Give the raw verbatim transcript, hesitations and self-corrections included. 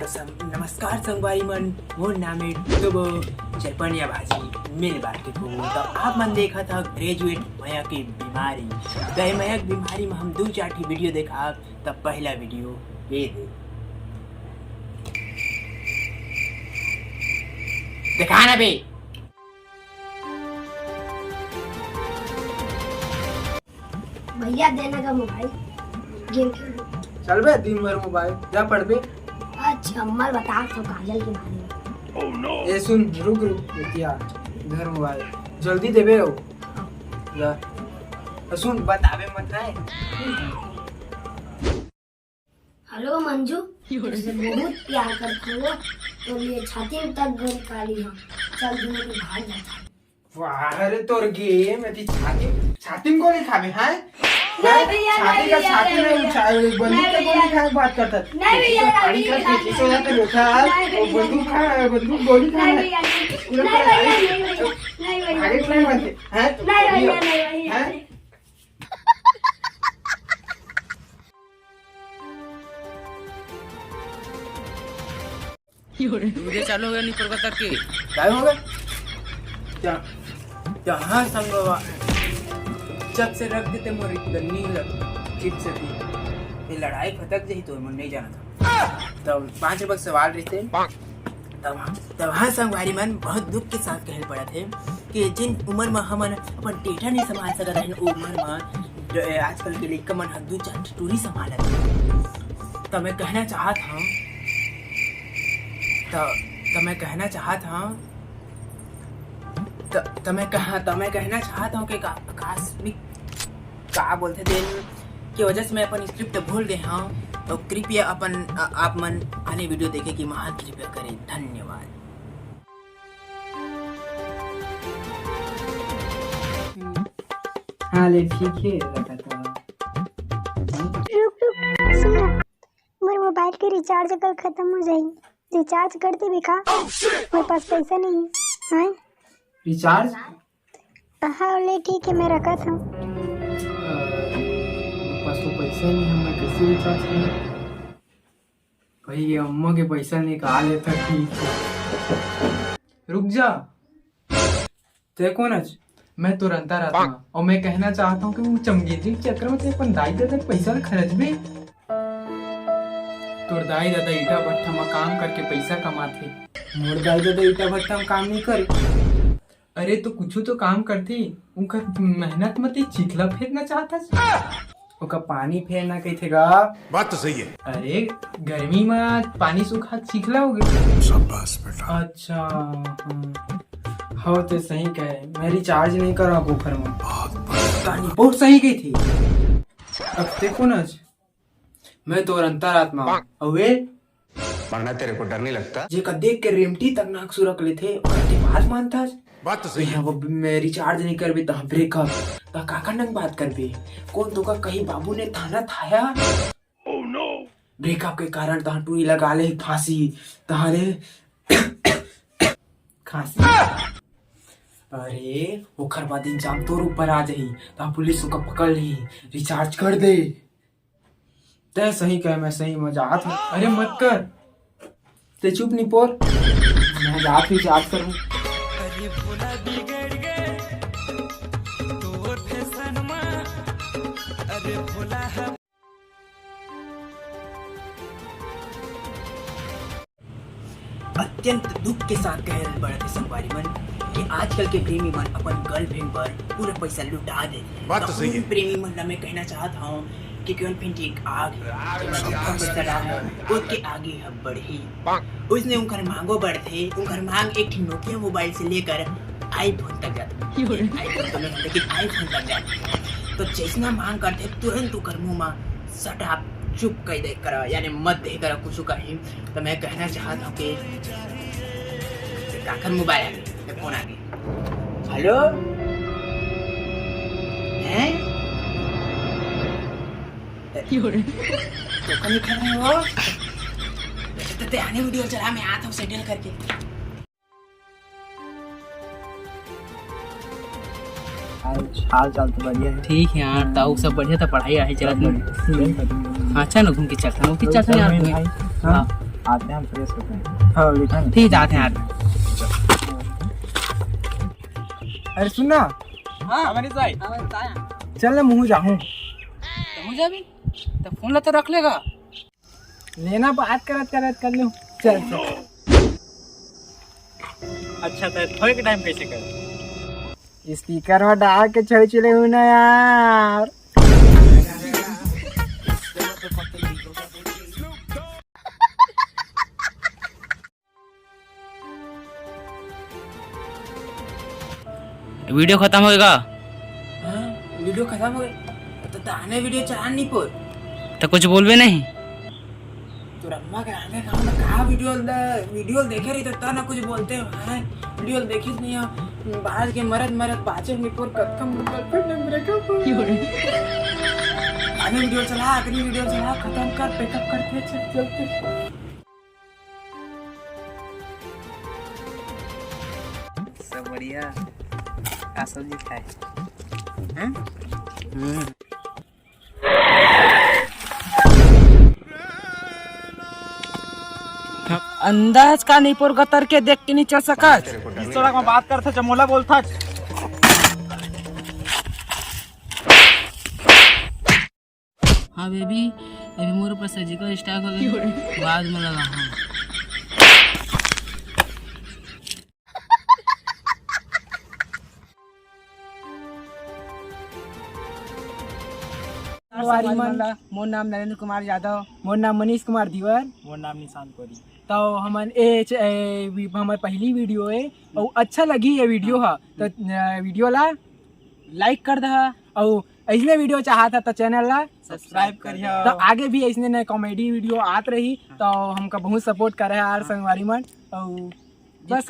सं-, नमस्कार संगवारी मन, मोर नाम हे टुबो चरपनिया भाजी। मेरे बात के को तो आप मन देखा था ग्रेजुएट मया के बीमारी। गए मया के बीमारी में हम दू चार ठी वीडियो देखा, तब पहला वीडियो ये दे देखा ना बे। भैया, देना का मोबाइल, गेम खेल। चल बे, दिन भर मोबाइल, जा पढ़ बे। अच्छा, मैं बता तो काजल के बारे में। ए सुन, रुक रुक, बिटिया, इधर मोबाइल, जल्दी देबे हो। जा। सुन, बतावे मत है। हेलो मंजू, तेरे से बहुत प्यार करता हूँ। तो ये छाती तक गोली खा ली हम। चल, दोनों को भाग जाता है। वाह रे, तोर गेम अति छाती, छाती में गोली खाबे, हैं? नहीं भैया, छाती नहीं का भैया, छाती नहीं में भैया। उछाल, बंदूक नहीं का भैया। गोली खाए के बात करता। नहीं भैया, तो गाड़ी नहीं का भैया। पीछे से जाते लोटा, नहीं वो भैया। बंदूक खा, बंदूक गोली खा नहीं है। भैया, नहीं। पूरा नहीं भैया, नहीं भैया। नहीं भैया। आगे plan बनते, हैं? नहीं भैया, नहीं भैया। हैं? वीडियो चालू हो गया, नहीं पड़ता तक के। काय हो गया? क्या? क्या? हाँ, संगवा। चट से रख देते मोर गन्नी लग, चिप से भी। ये लड़ाई फटक जाही तो मन नहीं जाना था। तो पाँच रुपये के सवाल रहते। तब हम, तब हाँ संगवारी मन बहुत दुख के साथ कहल पड़त हे कि जिन उम्र में हमन अपन टेटा नहीं संभाल सकत हन, ओ उम्र में ड-, आजकल के लइका मन ह दू चार ठो टूरी संभालत हे। त मैं कहना चाहत हूँ, त, त मैं कहना चाहत हूँ, त, त मैं कहा, त मैं कहना चाहत हूँ कि का-, आकस्मिक का बोलथे तेन के वजह से मैं अपन स्क्रिप्ट भूल गए हूँ, तो कृपया अपन, अ, आप मन आने वीडियो देखे की महान कृपया करें। धन्यवाद। हाँ ले, ठीक है, रखा था। रुक, रुक, सुन ना। मोर मोबाइल के रिचार्ज कल खत्म हो जाही। रिचार्ज कर देबे का? मोर पास पैसा नहीं है। हाँ? रिचार्ज? हाँ, ले ठीक है, मैं रखत हूँ। अ, पास तो पैसा नहीं है, मैं कैसे रिचार्ज करूँ? भाई, ये अम्मा के पैसा निकाल लेता, ठीक है। रुक जा। ते कोन अच? मैं तुरंता रहता हूँ और मैं कहना चाहता हूँ कि वो चमगेदरी के चक्कर में ते अपन दाई ददा के पैसा ल खर्चबे। तोर दाई ददा ईटा भट्ठा में काम करके पैसा कमाथे। मोर दाई ददा ईटा भट्ठा में काम नहीं करे। अरे, तो कुछू तो काम करथे, उनकर मेहनत म ते चिखला फेरना चाहत हस। ओकर पानी फेरना कहिथे गा। बात तो सही है। अरे, गर्मी म पानी सूखा चिखला हो गया। शाबाश बेटा। अच्छा, हाँ। हो, ते सही कहे, मैं रिचार्ज नहीं करा ओखर म। बहुत बढ़िया। कहानी बहुत सही कही थी। अब देखो ना, मैं तोर अंतरात्मा हूँ। अउ ए मरना तेरे को डर नहीं लगता? जेकर देख के रेमटी तक नाक सुरक लेथे, ओकर ते बात मानथस? बात तो सही है। वो मैं रिचार्ज नहीं करबे, तहाँ ब्रेकअप। तहाँ काकर नंग बात करबे? कौन तोका कही बाबू ने थाना थाया? ब्रेकअप के कारण तहाँ टूरी लगा ले फांसी, तहाँ रे खांसी। अरे, ओखर बाद इंजाम तोर ऊपर आ जाही, तहाँ पुलिस ओका पकड़ लेही, रिचार्ज कर दे। तै सही कहे, मैं सही म जात हूँ। अरे मत कर, तै चुप निपोर, मैं जात हूँ, रिचार्ज करूँ। अरे भोला बिगड़ गए तोर फैशन मा, अरे भोला हम अत्यंत दुख के साथ कहे पड़त हे संगवारी मन कि आजकल के प्रेमी मन अपन गर्लफ्रेंड पर पूरा पैसा लुटा देथे। बात तो सही है। प्रेमी मन ला मैं कहना चाहत हूँ कि गर्लफ्रेंड एक आग है, जब आप पैसा डालना, ओके आगे हम बढ़ी। उसने उनकर मांगो बढ़थे, उनकर मांग एक ठो नोकिया मोबाइल से लेकर आईफोन तक जाथे। आईफोन तो नहीं, लेकिन आईफोन तक जाथे। तो जैसना मांग करथे, तुरंत ओकर मुंह मा शट अप, चुप कह दे करा, यानी मत दे करा कुछ कहीं। तो मैं कहना चाहत हूँ कि काकर मोबाइल है, ये फोन आ गया। हेलो, हैं? तो कहीं खड़े हो? तो ते आने वीडियो चला, मैं आता हूँ सेटल करके। हाल, हाल चाल तो बढ़िया है। ठीक है यार, ताऊ सब बढ़िया था, पढ़ाई आही चलत नहीं। अच्छा ना घूम के चलता हूँ, कि चलता यार तुम्हें। हाँ। आते हैं हम, फ्रेश होते हैं। हाँ, लिखा नहीं। ठीक, जाते हैं आज। अरे सुन ना। हाँ। हाँ, मनीष भाई। हाँ भाई, बताया। चल ना, महूँ जाहूँ। तो महूँ जाबे? तो फोन ला तो रख लेगा। लेना, बात करत करत कर लूँ। चल, चल। अच्छा, तो थोड़े के टाइम कैसे कर? स्पीकर में डाल के छेड़ चले हूँ ना यार। वीडियो खतम होएगा। हाँ, वीडियो खतम हो गया। तो ताने वीडियो चला नहीं पोर। तो कुछ बोलबे नहीं। तो रम्मा के आगे कहाँ ना कहाँ वीडियो ल-, वीडियो देखे रही तो तना कुछ बोलते हैं भाई। वीडियो देखिस नहीं हो। बाहर के मरद मरद बाचे नहीं पोर कत्थम गर्लफ्रेंड ने ब्रेकअप हो गया। आगे वीडियो चला, आखिरी वीडियो चला, खतम कर, पैकअप करके चल चलते। सब बढ़िया। का सब्जी खाए? हैं? हम्म। अंदाज का नहीं पोर गतर के देख के नहीं चल सकत। इस सड़क में बात करथे, चमोला बोलथच। हाँ बेबी, अभी मोर ऊपर सर्जिकल स्ट्राइक हो गया, बाद में लगा। हाँ। संगवारी मन ला, मोर नाम नरेंद्र कुमार यादव। मोर नाम मनीष कुमार धीवर। मोर नाम निशांत कोरी। तो हमन ए, च-, ए, वी-, हमर पहली वीडियो है और अच्छा लगी ये वीडियो हा, तो, अ, वीडियो ला लाइक कर दहा और ऐसने वीडियो चाहत हा तो चैनल ला सब्सक्राइब करिहा। तो आगे भी ऐसने नए कॉमेडी वीडियो आत रही, तो हमका बहुत सपोर्ट करे यार संगवारी मन। और बस।